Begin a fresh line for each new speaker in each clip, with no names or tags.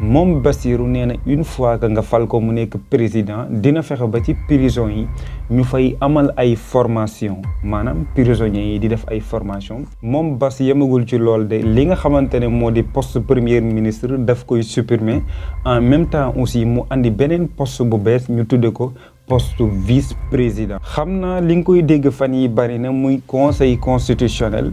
moom Bassirou nee na une fois que nga fal ko mu nekk président dina fexe ba ci prison yi ñu fay amal ay formation maanaam prisonniers yi di def ay formation moom Bass yemagul ci lool de li nga xamante ne moo di poste premier ministre daf koy supprimer en même temps aussi mu andi beneen poste bu bees ñu tudde ko poste vice président. xam naa li nga koy dégg fan yi bari na muy conseil constitutionnel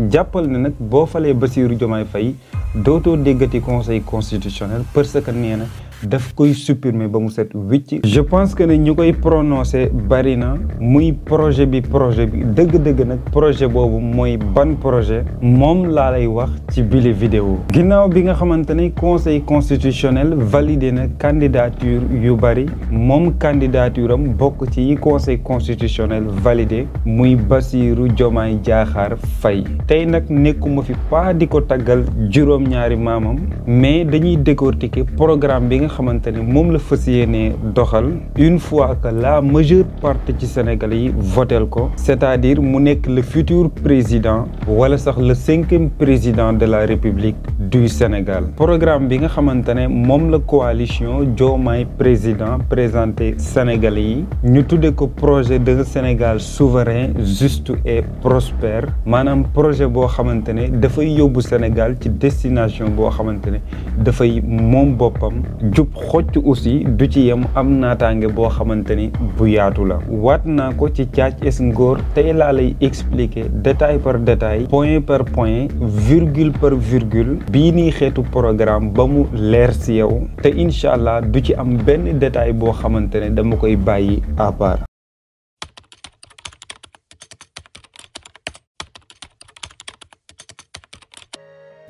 jàppal ne nag boo falee Bassirou Diomaye Faye dootoo déggati conseil constitutionnel parce que nee na daf koy supprimer ba mu set wicc. je pense que ne ñu koy prononcer bari na muy projet bi dëgg-dëgg nag projet boobu mooy ban projet moom laa lay wax ci bile vidéo. ginnaaw bi nga xamante ne conseil constitutionnel validé na candidature yu bari moom candidature am bokk ci yi conseil constitutionnel validé muy Bassirou Diomaye Diakhar Faye. tey nag nekkuma fi pas di ko taggal juróom-ñaari maamam mais dañuy décortiquer programme bi nga xamante ne moom la fas yéenee doxal une fois que la majeure partie ci Sénégalais yi votel ko c'est-à-dire mu nekk le futur président wala sax le 5e président de la République du Sénégal. programme bi nga xamante ne moom la coalition Diomaye président présenté Sénégalais yi ñu tudde ko projet d'un Sénégal souverain juste et prospère maanaam projet boo xamante ne dafay yóbbu Sénégal ci destination boo xamante ne dafay moom boppam jub xocc aussi du ci yem am naataange boo xamante ni bu yaatu la. waat naa ko ci Thiath S Ngor tey laa lay expliquer détail par détail point par point virgule par virgule bii nii xeetu programme ba mu leer si yow te incha allah du ci am benn détail boo xamante ne dama koy bàyyi à part.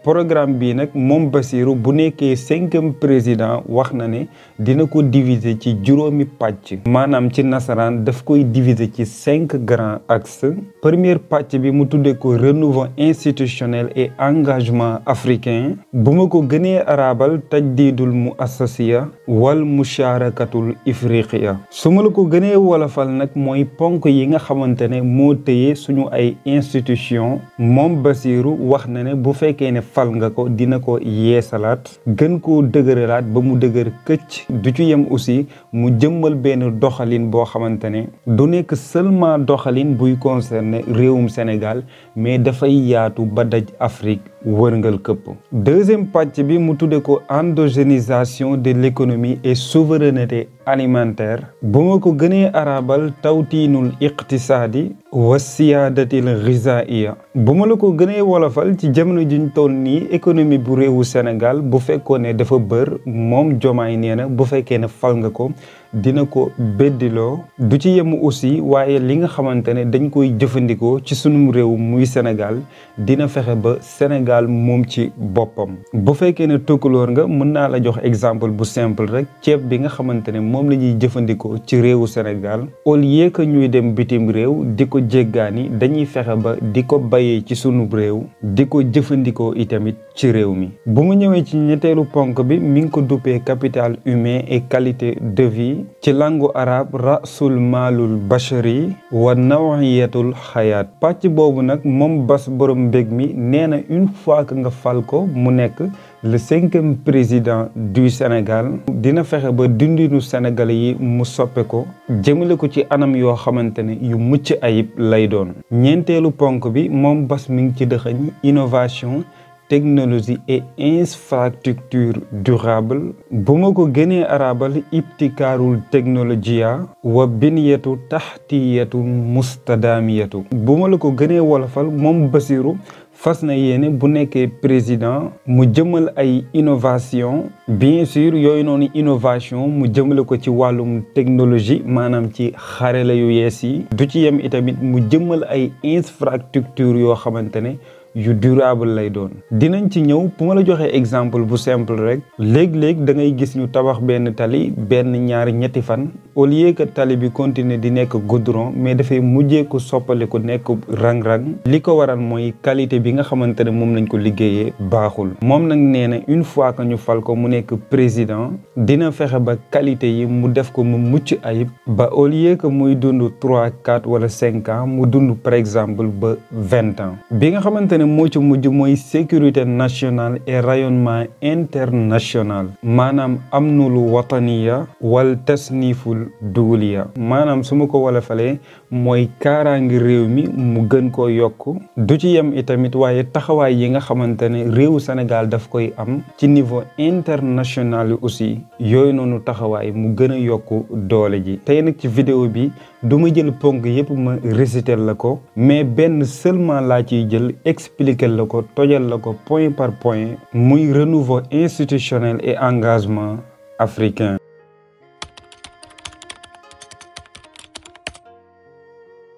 programme bii nag moom Bassirou bu nekkee 5e président wax na ne dina ko diviser ci juróomi pàcc maanaam ci nasaraan daf koy diviser ci 5 grands axes. première pàcc bi mu tuddee ko renouveau institutionnel et engagement africain bu ma ko gënee arabal tajdiidul mu assasiya wal musharakatul ifriqiya su ma la ko gënee wolofal nag mooy ponk yi nga xamante ne moo tëye suñu ay institution moom Bassirou wax na ne bu fekkee ne fal nga ko dina ko yeesalaat gën koo dëgëralaat ba mu dëgër këcc du ci yem aussi mu jëmmal benn doxalin boo xamante ne du nekk seulement doxalin buy concerner réewum Sénégal mais dafay yaatu ba daj Afrique wërngal këpp. deuxième pàcc bi mu tudde ko endogénisation de l'économie et souveraineté alimentaire bu ma ko gënee arabal tawtiinul iqtisaadi wa siyaadatil ghizaiya bu ma la ko gënee wolofal ci jamono juñ toll nii économie bu réewu Sénégal bu fekkoon ne dafa bër moom Diomaye nee na bu fekkee ne fal nga ko dina ko beddiloo du ci yem aussi waaye li nga xamante ne dañ koy jëfandikoo ci sunum réew muy Sénégal dina fexe ba Sénégal moom ci boppam. bu fekkee ne tukkuloor nga mën naa la jox exemple bu simple rek ceeb bi nga xamante ne moom la ñuy jëfandikoo ci réewu Sénégal au lieu que ñuy dem bitim réew di ko jéggaani dañuy fexe ba di ko bayee ci sunu réew di ko jëfandikoo itamit ci réew mi. bu mu ñëwee ci ñetteelu ponk bi mi ngi ko duppee capital humain et qualité de vie ci langue arabe rasul maalul bashari wa nawiyatul xayaat. pàcc boobu nag moom Bass borom mbég mi nee na une fois que nga fal ko mu nekk le 5e président du Sénégal dina fexe ba dundinu Sénégalais yi mu soppe ko jëmale ko ci anam yoo xamante ne yu mucc ayib lay doon. ñeenteelu ponk bi moom Bass mi ngi ci dëxëñ innovation technologie et infrastructure durable bu ma ko gënee arabal ibtikaarul technologia wa biniyatu taxtiyatu mustadamiyatu bu ma la ko gënee wolofal moom Bassirou fas na yéene bu nekkee président mu jëmal ay innovation bien sûr yooyu noonu innovation mu jëmale ko ci wàllum technologie maanaam ci xarala yu yees yi du ci yem itamit mu jëmal ay infrastructure yoo xamante ne yu durable lay doon. dinañ ci ñëw bu ma la joxee exemple bu simple rek léeg-léeg da ngay gis ñu tabax benn tali benn ñaari ñetti fan au lieu que tali bi continuer di nekk goudron mais dafay mujjee ko soppali ko nekk rang-rang li ko waral mooy qualité bi nga xamante ne moom lañ ko liggéeyee baaxul. moom nag nee na une fois que ñu fal ko mu nekk président dina fexe ba qualité yi mu def ko mu mucc ayib ba au lieu que muy dund 3 4 wala 5 ans mu dund par exemple ba 20 ans bi nga xamante ne moo ci mujj mooy sécurité nationale et rayonnement international maanaam amnul wataniya wal tasniful duuliya maanaam su ma ko wolofalee mooy kaaraangi réew mi mu gën koo yokk du ci yem itamit waaye taxawaay yi nga xamante ne réewu Sénégal daf koy am ci niveau international aussi yooyu noonu taxawaay mu gën a yokk doole ji. tey nag ci vidéo bi du ma jël ponk yépp ma réciter la ko mais benn seulement laa ciy jël expliquer la ko tojal la ko point par point muy renouveau institutionnel et engagement africain.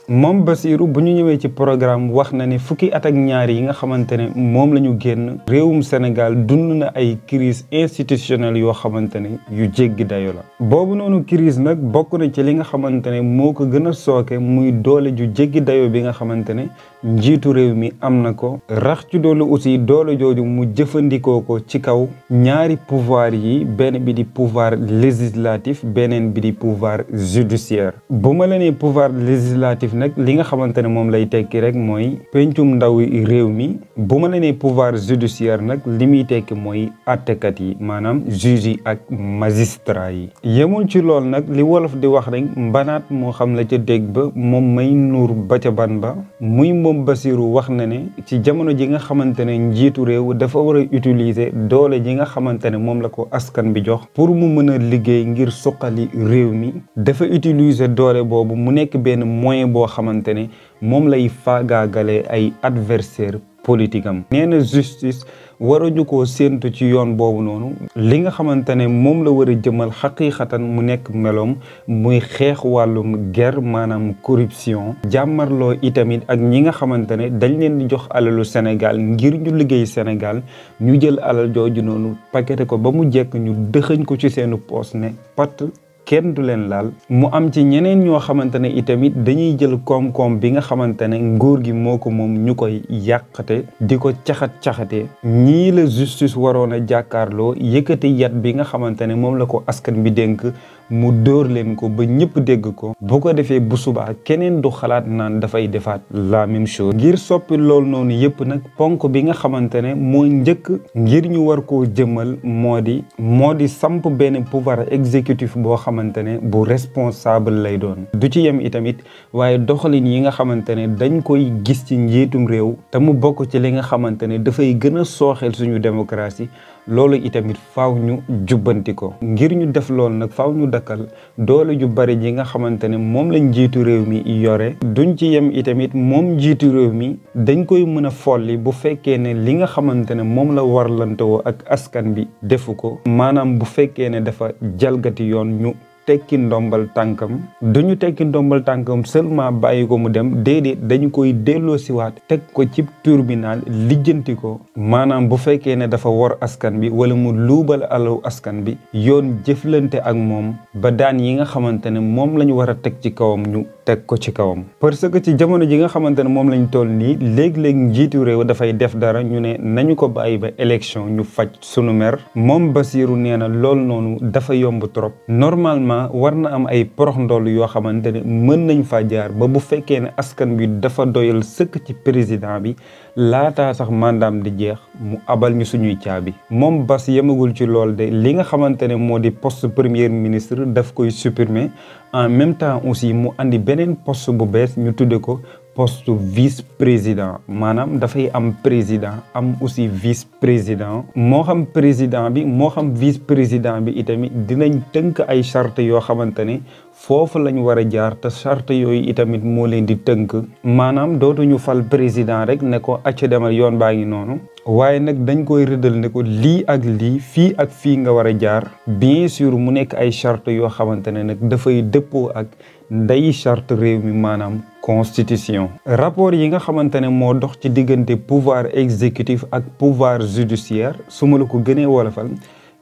moom Bassirou bu ñu ñëwee ci programme wax na ne fukki at ak ñaar yi nga xamante ne moom la ñu génn réewum Sénégal dund na ay crise institutionnelle yoo xamante ne yu jéggi dayo la boobu noonu crise nag bokk na ci li nga xamante ne moo ko gën a sooke muy doole ju jéggi dayo bi nga xamante ne njiitu réew mi am na ko rax ci doole aussi doole jooju mu jëfandikoo ko ci kaw ñaari pouvoir yi benn bi di pouvoir législatif beneen bi di pouvoir judiciaire. bu ma la nee pouvoir législatif nag li nga xamante ne moom lay tekki rek mooy pencum ndaw réew mi bu ma la nee pouvoir judiciaire nag li muy tekki mooy àttekat yi maanaam juge yi ak magistrat yi. yemul ci lool nag li wolof di wax rek mbanaat moo xam la ca dégg ba moom may nuur ba ca ban ba muy moom Bassirou wax na ne ci jamono ji nga xamante ne njiitu réew dafa war a utiliser doole ji nga xamante ne moom la ko askan bi jox pour mu mën a liggéey ngir suqali réew mi dafa utiliser doole boobu mu nekk benn moyen boo xamante ne moom lay faagaagale ay adversaire politique am. nee na justice waruñu koo séentu ci yoon boobu noonu li nga xamante ne moom la war a jëmal xaqiiqatan mu nekk meloom muy xeex wàllum guerre maanaam corruption jàmmarloo itamit ak ñi nga xamante ne dañ leen di jox alalu Sénégal ngir ñu liggéey Sénégal ñu jël alal jooju noonu paqueté ko ba mu jekk ñu dëxëñ ko ci seenu poos ne pat kenn du leen laal. mu am ci ñeneen ñoo xamante ne itamit dañuy jël koom-koom bi nga xamante ne nguur gi moo ko moom ñu koy yàqate di ko caxat-caxate ñii la justice waroon a jàkkaarloo yëkkati yat bi nga xamante ne moom la ko askan bi dénk mu dóor leen ko ba ñëpp dégg ko bu ko defee bu subaa keneen du xalaat naan dafay defaat la même chose. ngir soppi loolu noonu yëpp nag ponk bi nga xamante ne moo njëkk ngir ñu war koo jëmal moo di samp benn pouvoir exécutif boo xamante ne bu responsable lay doon. du ci yem itamit waaye doxalin yi nga xamante ne dañ koy gis ci njiitum réew te mu bokk ci li nga xamante ne dafay gën a sooxeel suñu démocratie loolu itamit faaw ñu jubbanti ko. ngir ñu def loolu nag faaw ñu dakkal doole ju bari ji nga xamante ne moom lañ njiitu réew mi yore. duñ ci yem itamit moom njiitu réew mi dañ koy mën a folli bu fekkee ne li nga xamante ne moom la warlantewoo ak askan bi defu ko maanaam bu fekkee ne dafa jalgati yoon ñu tekki ndombal tànkam. duñu tekki ndombal tànkam seulement bàyyi ko mu dem déedéet dañu koy delloo siwaat teg ko ci tribunal lijjanti ko maanaam bu fekkee ne dafa wor askan bi wala mu luubal alaw askan bi yoon jëflante ak moom ba daan yi nga xamante ne moom lañu war a teg ci kawam ñu teg ko ci kawam. parce que ci jamono ji nga xamante ne moom lañ toll nii léeg-léeg njiitu réew dafay def dara ñu ne nañu ko bàyyi ba élection ñu faj sunu mer. moom Bassirou nee na loolu noonu dafa yomb trop. normalement war na am ay porox ndoll yoo xamante ne mën nañ fa jaar ba bu fekkee ne askan bi dafa doyal sëkk ci président bi laataa sax mandaam di jeex mu abal ñu suñuy caabi. moom Bass yemagul ci lool de li nga xamante ne moo di poste premier ministre daf koy supprimer en même temps aussi mu andi beneen poste bu bees ñu tudde ko poste vice président maanaam dafay am président am aussi vice président moo xam président bi moo xam vice président bi itamit dinañ tënk ay charte yoo xamante ne foofu lañ war a jaar te charte yooyu itamit moo leen di tënk maanaam dootuñu fal président rek ne ko acca demal yoon baa ngi noonu waaye nag dañ koy rëddal ne ko lii ak lii fii ak fii nga war a jaar bien sûr mu nekk ay charte yoo xamante ne nag dafay dëppoo ak nday charte réew mi maanaam constitution. rapport yi nga xamante ne moo dox ci diggante pouvoir exécutif ak pouvoir judiciaire su ma la ko gënee wolofal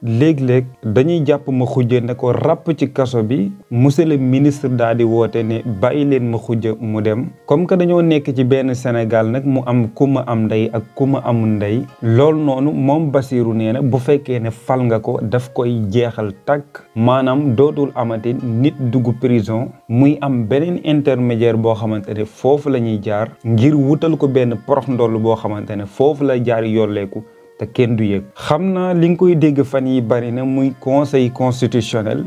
léeg-léeg dañuy jàpp ma xujja ne ko ràpp ci kaso bi monsieur le ministre daal di woote ne bàyyi leen ma xujja mu dem. comme que dañoo nekk ci benn Sénégal nag mu am ku ma am ndey ak ku ma amul ndey loolu noonu moom Bassirou nee na bu fekkee ne fal nga ko daf koy jeexal tàkk maanaam dootul amati nit dugg prison muy am beneen intermédiaire boo xamante ne foofu la ñuy jaar ngir wutal ko benn porox ndoll boo xamante ne foofu la jaar yolleeku te kenn du yëg. xam naa li nga koy dégg fan yi bari na muy conseil constitutionnel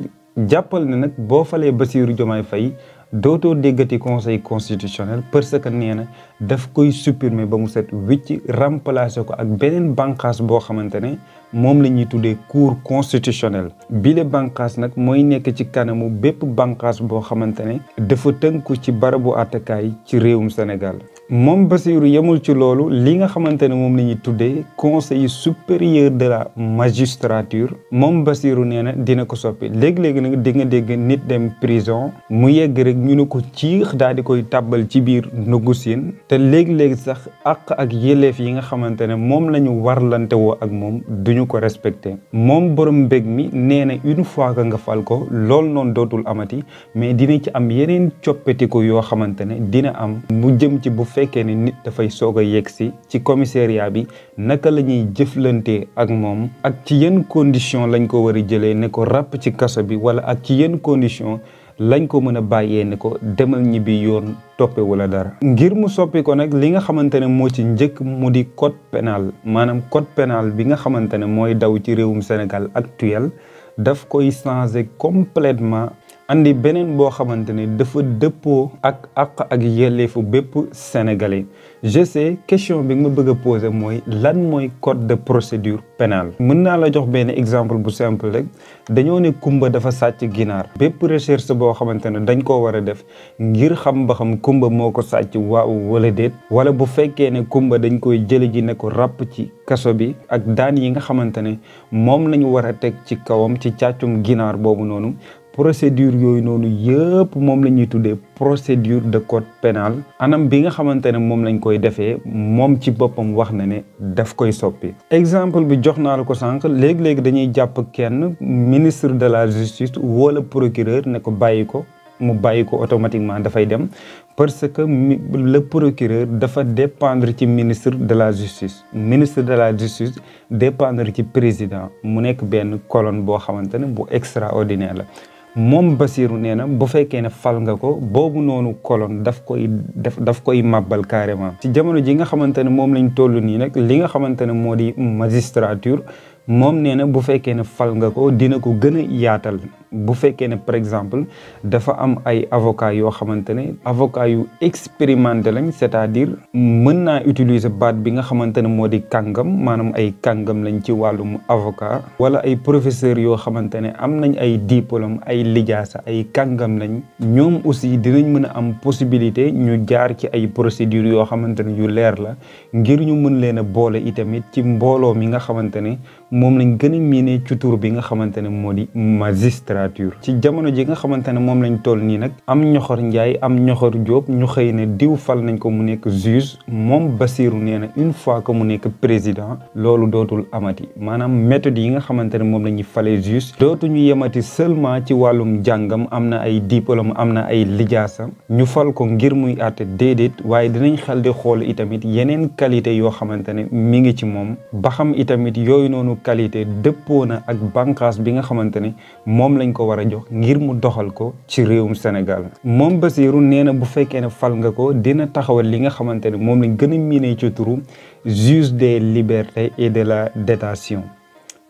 jàppal ne nag boo falee Bassirou Diomaye Faye dootoo déggati conseil constitutionnel parce que nee na daf koy supprimer ba mu set wicc remplacer ko ak beneen bànqaas boo xamante ne moom la ñuy tuddee cour constitutionnel bile bànqaas nag mooy nekk ci kanamu bépp bànqaas boo xamante ne dafa tënku ci barabu àttekaay ci réewum Sénégal. moom Bassirou yemul ci loolu li nga xamante ne moom la ñuy tuddee conseil supérieur de la magistrature moom Bassirou nee na dina ko soppi léegi-léegi nag di nga dégg nit dem prison mu yegg rek ñu ne ko ciix daal di koy tàbbal ci biir nuggu siin te léegi-léegi sax àq ak yelleef yi nga xamante ne moom la ñu warlante woo ak moom duñu ko respecté. moom borom mbég mi nee na une fois que nga fal ko loolu noonu dootul amati mais dina ci am yeneen coppetiku yoo xamante ne dina am mu jëm ci bu fekkee ne nit dafay soog a yegg si ci commissariat bi naka la ñuy jëflante ak moom ak ci yenn condition lañ ko war a jëlee ne ko ràpp ci kaso bi wala ak ci yenn condition lañ ko mën a bàyyee ne ko demal ñibbi yoon toppe wala dara. ngir mu soppi ko nag li nga xamante ne moo ci njëkk mu di code pénal maanaam code pénal bi nga xamante ne mooy daw ci réewum Sénégal actuel daf koy changer complètement andi beneen boo xamante ne dafa dëppoo ak àq ak yelleefu bépp sénégalais. je sais question bi nga ma bëgg a poser mooy lan mooy code de procédure pénale. mën naa la jox benn exemple bu simple rek dañoo ne Kumba dafa sàcc ginaar bépp recherche boo xamante ne dañ koo war a def ngir xam ba xam Kumba moo ko sàcc waaw wala déet wala bu fekkee ne Kumba dañ koy jële ji ne ko ràpp ci kaso bi ak daan yi nga xamante ne moom lañu war a teg ci kawam ci càccum ginaar boobu noonu. procédure yooyu noonu yëpp moom la ñuy tuddee procédure de code pénal anam bi nga xamante ne moom lañ koy defee moom ci boppam wax na ne daf koy soppi. exemple bi jox naa la ko sànq léegi-léegi dañuy jàpp kenn ministre de la justice wala procureur ne ko bàyyi ko mu bàyyi ko automatiquement dafay dem parce que le procureur dafa dépendre ci ministre de la justice dépendre ci président mu nekk benn colonne boo xamante ne bu extraordinaire la. moom Bassirou nee na bu fekkee ne fal nga ko boobu noonu colonne daf koy màbbal carrément. ci jamono ji nga xamante ne moom lañ toll nii nag li nga xamante ne moo di magistrature moom nee na bu fekkee ne fal nga ko dina ko gën a yaatal. bu fekkee ne par exemple dafa am ay avocats yoo xamante ne avocats yu expérimenté lañ c'est-à-dire mën naa utiliser baat bi nga xamante ne moo di kàngam maanaam ay kàngam lañ ci wàllum avocat wala ay professeurs yoo xamante ne am nañ ay diplôme ay lijaasa ay kàngam lañ ñoom aussi dinañ mën a am possibilité ñu jaar ci ay procédures yoo xamante ne yu leer la ngir ñu mën leen a boole itamit ci mbooloo mi nga xamante ne moom lañ gën a miine ci tur bi nga xamante ne moo di magistrat. ci jamono ji nga xamante ne moom lañ toll nii nag am ñoxor njaay am ñoxor jóob ñu xëy ne diw fal nañ ko mu nekk juge moom Bassirou nee na une fois que mu nekk président loolu dootul amati maanaam méthode yi nga xamante ne moom la ñuy falee juge dootuñu yemati seulement ci wàllum jàngam am na ay diplôme am na ay lijaasa ñu fal ko ngir muy àtte déedéet waaye dinañ xel di xool itamit yeneen qualité yoo xamante ne mi ngi ci moom ba xam itamit yooyu noonu qualité dëppoo na ak bànqaas bi nga xamante ne moom lañ ko war a jox ngir mu doxal ko ci réewum Sénégal. moom Bassirou nee na bu fekkee ne fal nga ko dina taxawal li nga xamante ne moom lañ gën a miinee ci turu juge des libertés et de la détention.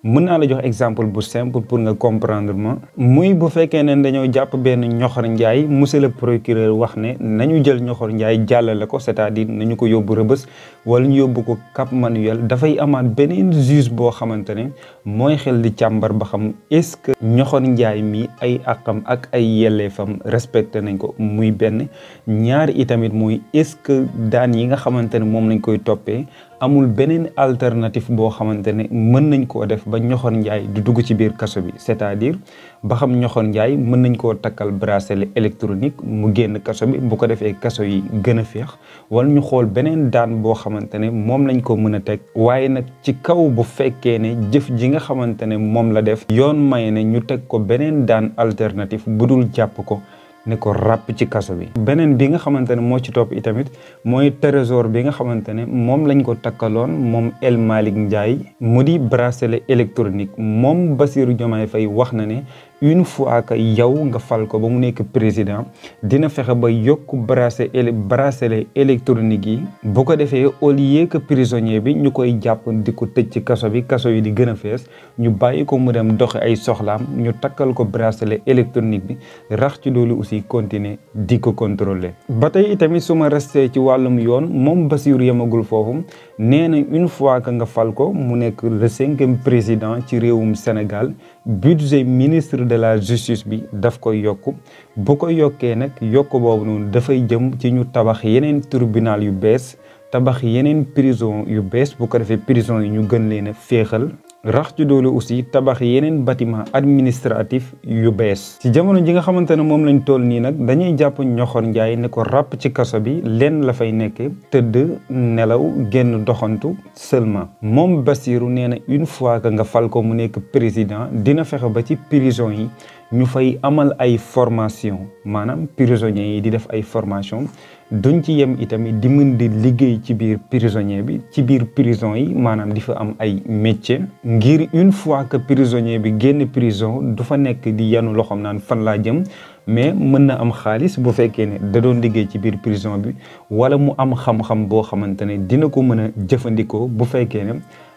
mën naa la jox exemple bu simple pour nga comprendre ma muy bu fekkee ne dañoo jàpp benn ñoxor njaay monsieur le procureur wax ne nañu jël ñoxor njaay jàllale ko c'est-à-dire nañu ko yóbbu Rebeuss wala ñu yóbbu ko Cap Manuel dafay amaat beneen juge boo xamante ne mooy xel di càmbar ba xam est-ce que Ñoxor Njaay mi ay àqam ak ay yelleefam respecté nañ ko muy benn. ñaar itamit muy est-ce que daan yi nga xamante ne moom lañ koy toppee amul beneen alternative boo xamante ne mën nañ koo def ba Ñoxor Njaay du dugg ci biir kaso bi c'est-à-dire ba xam Ñoxor Njaay mën nañ koo takkal bracelet électronique mu génn kaso bi bu ko defee kaso yi gën a féex wala ñu xool beneen daan boo xamante ne moom lañ ko mën a teg waaye nag ci kaw bu fekkee ne jëf ji nga xamante ne moom la def yoon may ne ñu teg ko beneen daan alternative bu dul jàpp ko ne ko ràpp ci kaso bi. beneen bi nga xamante ne moo ci topp itamit mooy trésor bi nga xamante ne moom lañ ko takkaloon moom El Malick Ndiaye mu di bracelet électronique moom Bassirou Diomaye Faye wax na ne une fois que yow nga fal ko ba mu nekk président dina fexe ba yokk bracelet électronique yi bu ko defee au lieu que prisonnier bi ñu koy jàpp di ko tëj ci kaso bi kaso yi di gën a fees ñu bàyyi ko mu dem doxi ay soxlaam ñu takkal ko bracelet électronique bi rax ci loolu aussi continuer di ko contrôler. ba tey itamit su ma resté ci wàllum yoon moom Bassirou yemagul foofu nee na une fois que nga fal ko mu nekk le 5e président ci réewum Sénégal budget ministre de la justice bi daf koy yokk bu ko yokkee nag yokk boobu noonu dafay jëm ci ñu tabax yeneen tribunal yu bees tabax yeneen prison yu bees bu ko defee prison yi ñu gën leen a féexal rax ci doolu aussi tabax yeneen bâtiment administratif yu bees. ci jamono ji nga xamante ne moom lañ toll nii nag dañuy jàpp Ñoxor Njaay ne ko ràpp ci kaso bi lenn la fay nekke tëdd nelaw génn doxantu seulement moom Bassirou nee na une fois que nga fal ko mu nekk président dina fexe ba ci prison yi ñu fay amal ay formation maanaam prisonniers yi di def ay formation duñ ci yem itamit di mën di liggéey ci biir prisonnier bi ci biir prison yi maanaam di fa am ay métier ngir une fois que prisonnier bi génn prison du fa nekk di yanu loxoom naan fan laa jëm mais mën na am xaalis bu fekkee ne da doon liggéey ci biir prison bi wala mu am xam-xam boo xamante ne dina ko mën a jëfandikoo bu fekkee ne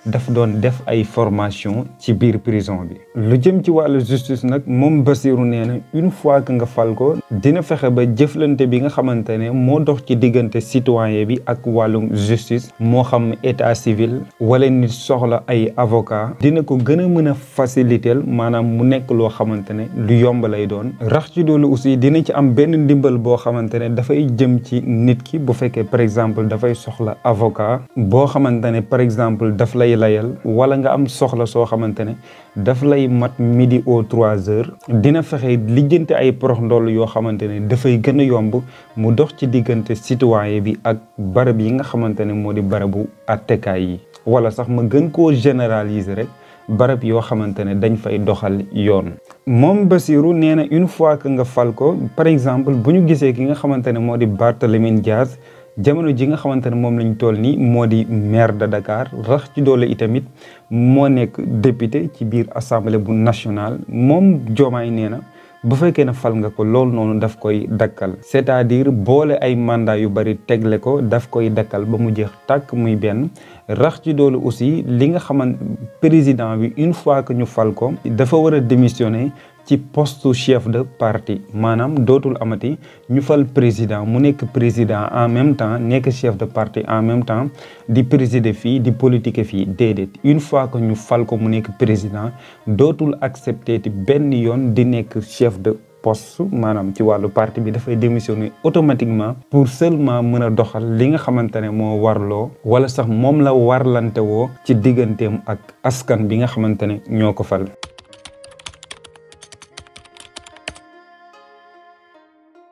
daf doon def ay formation ci biir prison bi. lu jëm ci wàllu justice nag moom Bassirou nee na une fois que nga fal ko dina fexe ba jëflante bi nga xamante ne moo dox ci diggante citoyen bi ak wàllum justice moo xam état civil wala nit soxla ay avocat dina ko gën a mën a faciliter maanaam mu nekk loo xamante ne lu yomb lay doon. rax ci loolu aussi dina ci am benn ndimbal boo xamante ne dafay jëm ci nit ki bu fekkee par exemple dafay soxla avocat boo xamante ne par exemple daf lay layal wala nga am soxla soo xamante ne daf lay mat midi au 3 heures dina fexe lijjante ay porox ndoll yoo xamante ne dafay gën a yomb mu dox ci diggante citoyen bi ak barab yi nga xamante ne moo di barabu attekaay yi wala sax ma gën koo généraliser rek barab yoo xamante ne dañ fay doxal yoon. moom Bassirou nee na une fois que nga fal ko par exemple bu ñu gisee ki nga xamante ne moo di Barthélémy Dias jamono ji nga xamante ne moom lañ toll nii moo di maire de Dakar rax ci doole itamit moo nekk député ci biir assemblée bu nationale moom Diomaye nee na bu fekkee ne fal nga ko loolu noonu daf koy dakkal c'est-à-dire boole ay mandat yu bari tegle ko daf koy dakkal ba mu jeex tàkk muy benn rax ci doolu aussi li nga xamante président bi une fois que ñu fal ko dafa war a démissionner ci poste chef de parti maanaam dootul amati ñu fal président mu nekk président en même temps nekk chef de parti en même temps di présider fii di politique fii déedéet une fois que ñu fal ko mu nekk président dootul accepter ti benn yoon di nekk chef de poste maanaam ci wàllu parti bi dafay démissionner automatiquement pour seulement mën a doxal li nga xamante ne moo warloo wala sax moom la warlante woo ci digganteem ak askan bi nga xamante ne ñoo ko fal.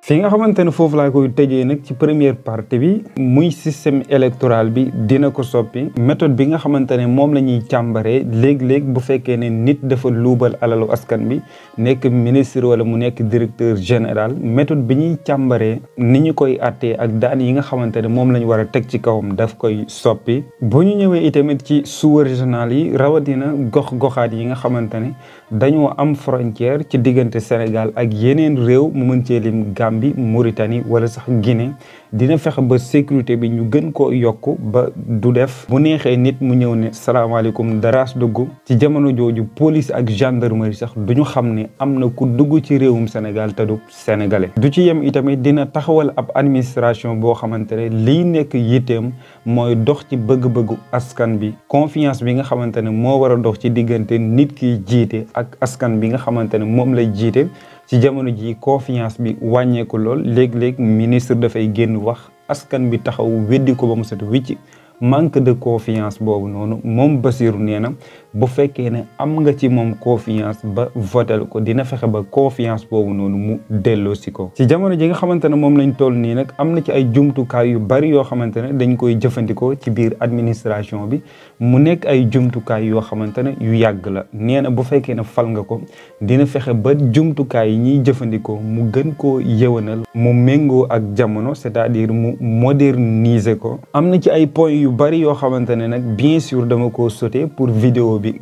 fi nga xamante ne foofu laa koy tëjee nag ci première partie bi muy système électoral bi dina ko soppi méthode bi nga xamante ne moom la ñuy càmbaree léeg-léeg bu fekkee ne nit dafa luubal alalu askan bi nekk ministre wala mu nekk directeur général méthode bi ñuy càmbaree ni ñu koy attee ak daan yi nga xamante ne moom la ñu war a teg ci kawam daf koy soppi. bu ñu ñëwee itamit ci sous-régional yi rawatina gox-goxaat yi nga xamante ne dañoo am frontière ci diggante Sénégal ak yeneen réew mu mën cee lim bi Mauritanie wala sax Guinée dina fexe ba sécurité bi ñu gën koo yokk ba du def bu neexee nit mu ñëw ne salaamaaleykum daraas dugg ci jamono jooju police ak gendarmerie sax duñu xam ne am na ku dugg ci réewum Sénégal te du sénégalais. du ci yem itamit dina taxawal ab administration boo xamante ne liy nekk yitteem mooy dox ci bëgg-bëggu askan bi confiance bi nga xamante ne moo war a dox ci diggante nit ki jiite ak askan bi nga xamante ne moom lay jiite ci jamono ji confiance bi wàññeeku lool léeg-léeg ministre dafay génn wax askan bi taxaw weddi ko ba mu set wicc manque de confiance boobu noonu moom Bassirou nee na bu fekkee ne am nga ci moom confiance ba votel ko dina fexe ba confiance boobu noonu mu delloo si ko ci jamono ji nga xamante ne moom lañ toll nii nag am na ci ay jumtukaay yu bari yoo xamante ne dañ koy jëfandikoo ci biir administration bi mu nekk ay jumtukaay yoo xamante ne yu yàgg la nee na bu fekkee ne fal nga ko dina fexe ba jumtukaay yi ñuy jëfandikoo mu gën koo yëwanal mu méngoo ak jamono c'est-à-dire mu moderniser ko am na ci ay points yu bari yoo xamante ne nag bien sûr dama ko sauté pour vidéo bi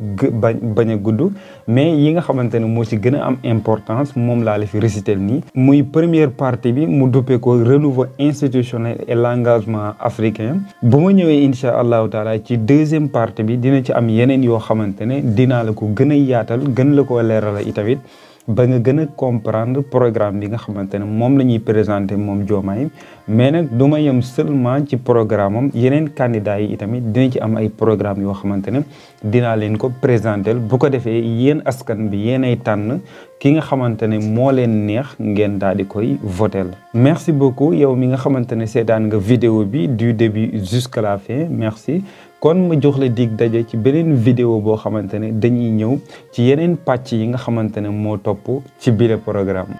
bañ a gudd mais yi nga xamante ne moo ci gën a am importance moom laa la fi réciter nii muy première partie bi mu duppee ko renouveau institutionnel et l'engagement africain bu ma ñëwee incha allahu taala ci deuxième partie bi dina ci am yeneen yoo xamante ne dinaa la ko gën a yaatal gën la ko leerala itamit ba nga gën a comprendre programme bi nga xamante ne moom la ñuy présenter moom Diomaye mais nag du ma yem seulement ci programme am yeneen candidats yi itamit dina ci am ay programme yoo xamante ne dinaa leen ko présenter bu ko defee yéen askan bi yéenay tànn ki nga xamante ne moo leen neex ngeen daal di koy voter. Merci beaucoup yow mi nga xamante ne seetaan nga vidéo bi du début jusqu'à la fin merci. kon ma jox la dig daje ci beneen vidéo boo xamante ne dañuy ñëw ci yeneen pàcc yi nga xamante ne moo topp ci biir programme